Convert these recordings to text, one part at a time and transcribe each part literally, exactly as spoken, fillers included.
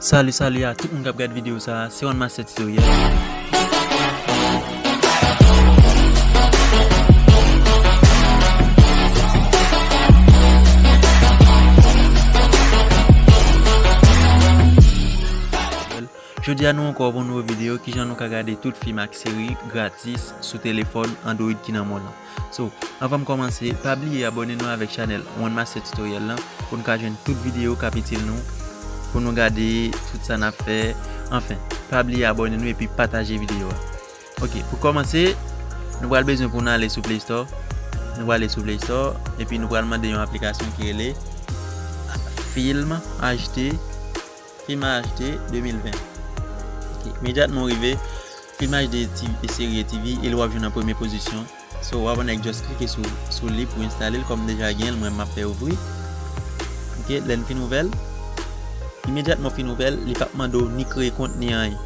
Salut, salut à tout moun k ap gade vidéo sa, se One Master Tutorial. Jodi a nou ankò pou yon nouvo videyo, kijan nou ka gade tout fim ak seri gratis sou telefòn Android ki nan mond lan. So, anvan m kòmanse, pa bliye abòne nou avèk chanèl One Master Tutorial lan pou n ka jwenn tout videyo k ap itil nou, pou nou gade tout sa n ap fè. Anfen, pa bliye abòne nou epi pataje videyo a. Ok, pou kòmanse, nou pral bezwen pou n ale sou Play Store. Nou pral ale sou Play Store epi nou pral mande yon aplikasyon ki rele Film H D, Film H D de mil ven. Ok, imedyatman w rive, Film H D T V, seri T V, e l w ap jwenn an premye pozisyon. So, w ap wè nèg just klike sou, sou li pou enstale l, kòm m deja gen l, mwen m ap fè ouvri. Ok, lè n fin ouvè l, imedyatman w fin ouvè l, li p ap mande w ni kreye kont ni anyen.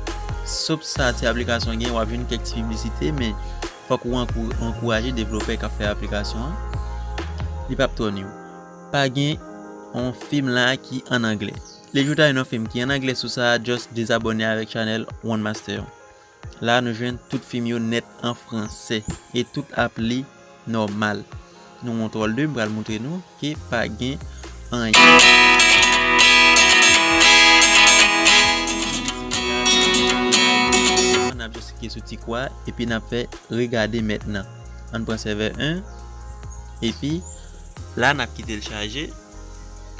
Sòf sa ti aplikasyon gen, w ap jwenn kèk ti piblisite, men fòk ou ankou-, ankouraje devlopè k ap fè aplikasyon an. Li p ap twò ni w. Pa gen yon fim la ki an anglè. Lè w ta jwenn yon fim ki an anglè sou sa, just dezabòne avèk chanèl One Master. La, nou jwenn tout fim yo nèt an fransè e tout ap li nòmal. Nou wè yon twòl de, m pral montre nou ke pa gen anyen. N ap just klike sou ti kwa epi n ap fè regade mentnan. Ann pran sèvè en epi la n ap kite l chaje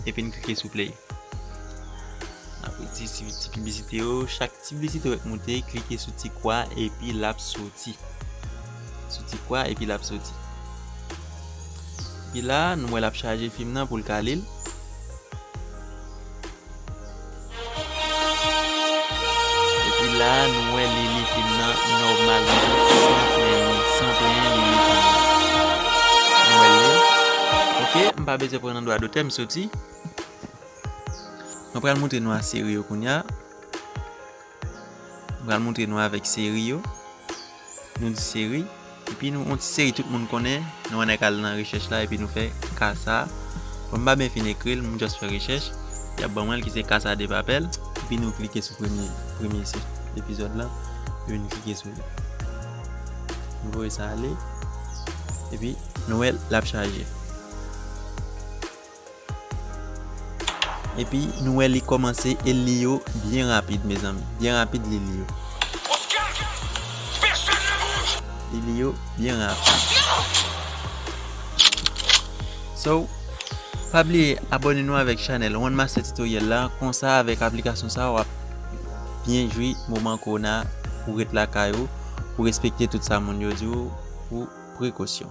epi n klike sou play. Apre ti, ti, ti piblisite yo, chak ti piblisite yo k moute, klike sou ti kwa epi l ap soti. Sou ti kwa epi l ap soti. Epi la, nou wè l ap chaje fim nan pou l ka li l. Epi la, nou wè li li fim nan nòmalman, san plenyen, san plenyen, li li fim nan. Nou wè l li. Ok, m pa bezwen pran nan dwa dotè, m soti. Mwen pral montre nou a seri yo kounye a. Mwen pral montre nou avèk seri yo. Nou di seri. Epi nou, yon ti seri tout moun konnen. Nou annik al nan rechèch la epi nou fè Casa. Bon, m pa byen fin ekri l, m just fè rechèch. Y ap ban mwen l ki se Casa de Papel. Epi nou klike sou premye, premye se-, epizòd la. Epi nou klike sou li. Nou voye sa ale. Epi nou wè l ap chaje. Epi nou wè li kòmanse e li yo byen rapid, mezanmi. Byen rapid li li yo. Li li yo byen rapid. So, pa bliye abòne nou avèk chanèl One Master Tutorial la. Konsa, avèk aplikasyon sa, w ap byen jwi moman kowona, ou ret lakay ou, ou respekte tout sa moun yo di w pou prekosyon.